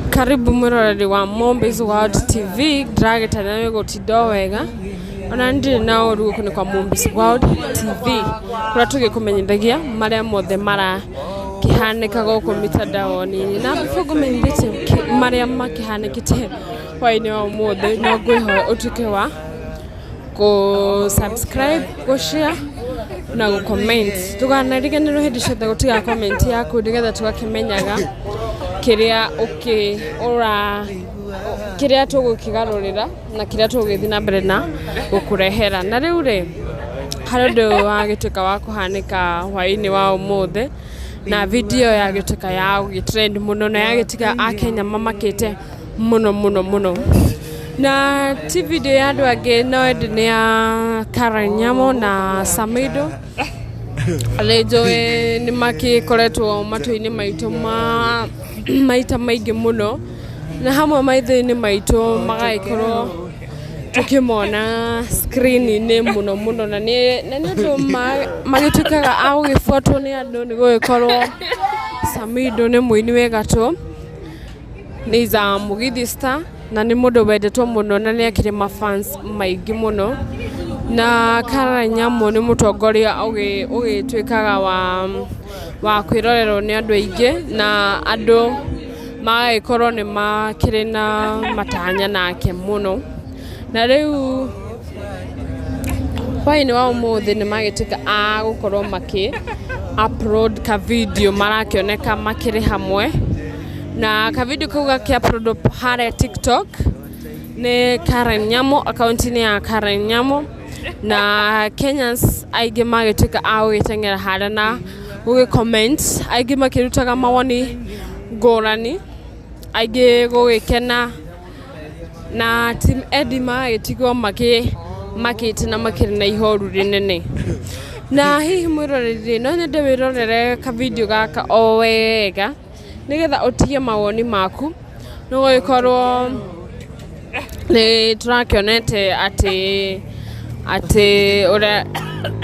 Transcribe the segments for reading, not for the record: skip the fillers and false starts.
Karibu mwĩroreri wa Mombis World TV, ndĩragĩtanya nĩ gũtinda o wega, ona ndirĩ na ũru gũkũ nĩ kwa Mombis World TV, kũrĩa tũgĩkũmenyithagia marĩa mothe marakĩhanĩka gũkũ mitandao-inĩ. Na before ngũmenyithĩtie marĩa makĩhanĩkĩte hwaĩ-inĩ wa ũmũthĩ, no ngwĩhoya ũtuĩke wa kũ subscribe, gũ share na gũ comment. Ndũkanariganĩrwo hĩndĩ ciothe gũtiga comment yaku nĩgetha tũgakĩmenyaga kĩrĩa ũkĩ ũra kĩrĩa tũgũkĩgarũrĩra na kĩrĩa tũgũgĩthiĩ na mbere na gũkũrehera. Na rĩu rĩ, harĩ ũndũ wagĩtuĩka wa kũhanĩka hwaĩ-inĩ wa ũmũthĩ, na video yagĩtuĩka ya gũgĩ trend mũno na yagĩtiga akenya mamakĩte mũno mũno mũno. Na ti video ya andũ angĩ no ĩndĩ nĩ ya Karen Nyamu na Samido. Nĩ njũĩ nĩ makĩkoretwo matũ-inĩ maitũ ma maita maingĩ mũno, na hamwe maitho-inĩ maitũ magagĩkorwo tũkĩmona screen-inĩ mũno mũno, na nĩ ũndũ magĩtuĩkaga a gũgĩbuatwo nĩ andũ nĩ gũgĩkorwo Samido nĩ mũini wĩ gatũ. Nĩ is a Mũgithi star na nĩ mũndũ wendetwo mũno na nĩ akĩrĩ ma fans maingĩ mũno. Na Karen Nyamu nĩ mũtongoria ũgĩtuĩkaga wa kwĩrorerwo nĩ andũ aingĩ na andũ magagĩkorwo nĩ makĩrĩ na matanya nake mũno. Na rĩu hwaĩ-inĩ wa ũmũthĩ nĩ magĩtuĩka a gũkorwo makĩ upload ka video marakĩoneka makĩrĩ hamwe. Na ka video kau gakĩ upload harĩa TikTok nĩ Karen Nyamu, akaunti-inĩ ya Karen Nyamu. Na Kenyans aingĩ magĩtuĩka a gũgĩteng'era harĩa na gũgĩ comment, aingĩ makĩrutaga mawoni ngũrani, aingĩ gũgĩkena na Team Eddie magagĩtigwo makĩte na makĩrĩ na ihoru rĩnene. Na hihi mwĩroreri no nyende wĩrorere ka video gaka o wega nĩgetha ũtige mawoni maku nĩ gũgĩkorwo nĩ tũrakĩonete atĩ atĩ ũrĩa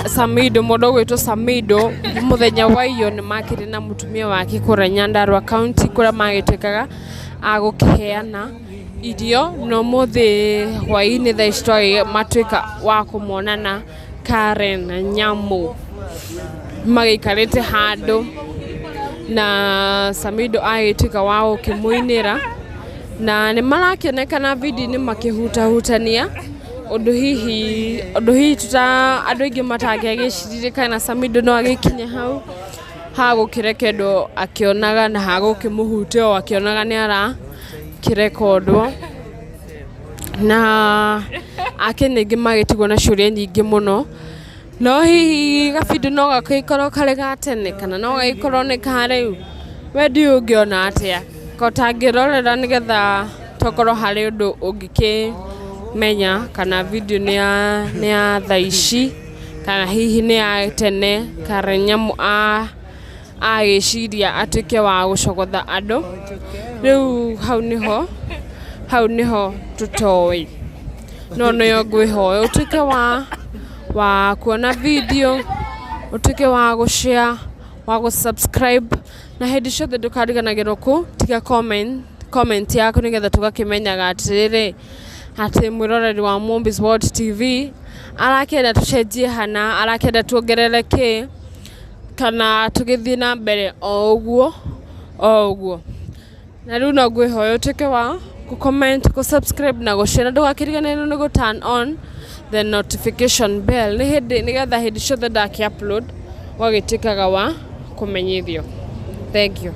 Samido mũndũ ũgwĩtwo Samido mũthenya wa iyo nĩ makĩrĩ na mũtumia wake kũrĩa Nyandarua County kũrĩa magĩtuĩkaga a gũkĩheana irio na ũmũthĩ hwaĩ-inĩ thaa ici matuĩka wa kũmona na Karen Nyamu magĩikarĩte handũ na Samido agĩtuĩka wa gũkĩmũinĩra na nĩ marakĩonekana video-inĩ makĩhutahutania ũndũ hihi ũndũ hihi tuta andũ aingĩ matangĩagĩciririe kana Samido no agĩkinye hau ha gũkĩrekendwo akĩonaga na ha gũkĩmũhutia o akĩonaga nĩ arakĩrekondwo na Akenya aingĩ magĩtigwo na ciũria nyingĩ mũno. No hihi gabindu no gagĩkorwo karĩ ga tene kana no gagĩkorwo nĩ ka rĩu? We ndiũĩ ũngĩona atĩa, ko tangĩrorera nĩgetha tokorwo harĩ ũndũ ũngĩkĩmenya kana video nĩ ya nĩ ya thaa ici kana hihi nĩ ya tene kana nyamũ agĩciria atuĩke wa gũcogotha andũ. Rĩu hau nĩho hau nĩho tũtoĩ. No nĩyo ngwĩhoya ũtuĩke wa wa kuona video, ũtuĩke wa gũ share, wa gũ subscribe na hĩndĩ ciothe ndũkariganagĩrwo kũ tiga comment, comment yaku nĩgetha tũgakĩmenyaga atĩrĩrĩ, atĩ mwĩroreri wa Mombis World TV arakĩenda tũcenjie hana, arakĩenda tuongerere kĩ, kana tũgĩthiĩ na mbere o ũguo o ũguo. Na rĩu no ngwĩhoya ũtuĩke wa gũ comment, gũ subscribe na gũ share na ndũgakĩriganĩrwo nĩ gũ turn on the notification bell nĩ hĩndĩ nĩgetha hĩndĩ ciothe ndakĩ upload ũgagĩtuĩkaga wa kũmenyithio. Thank you.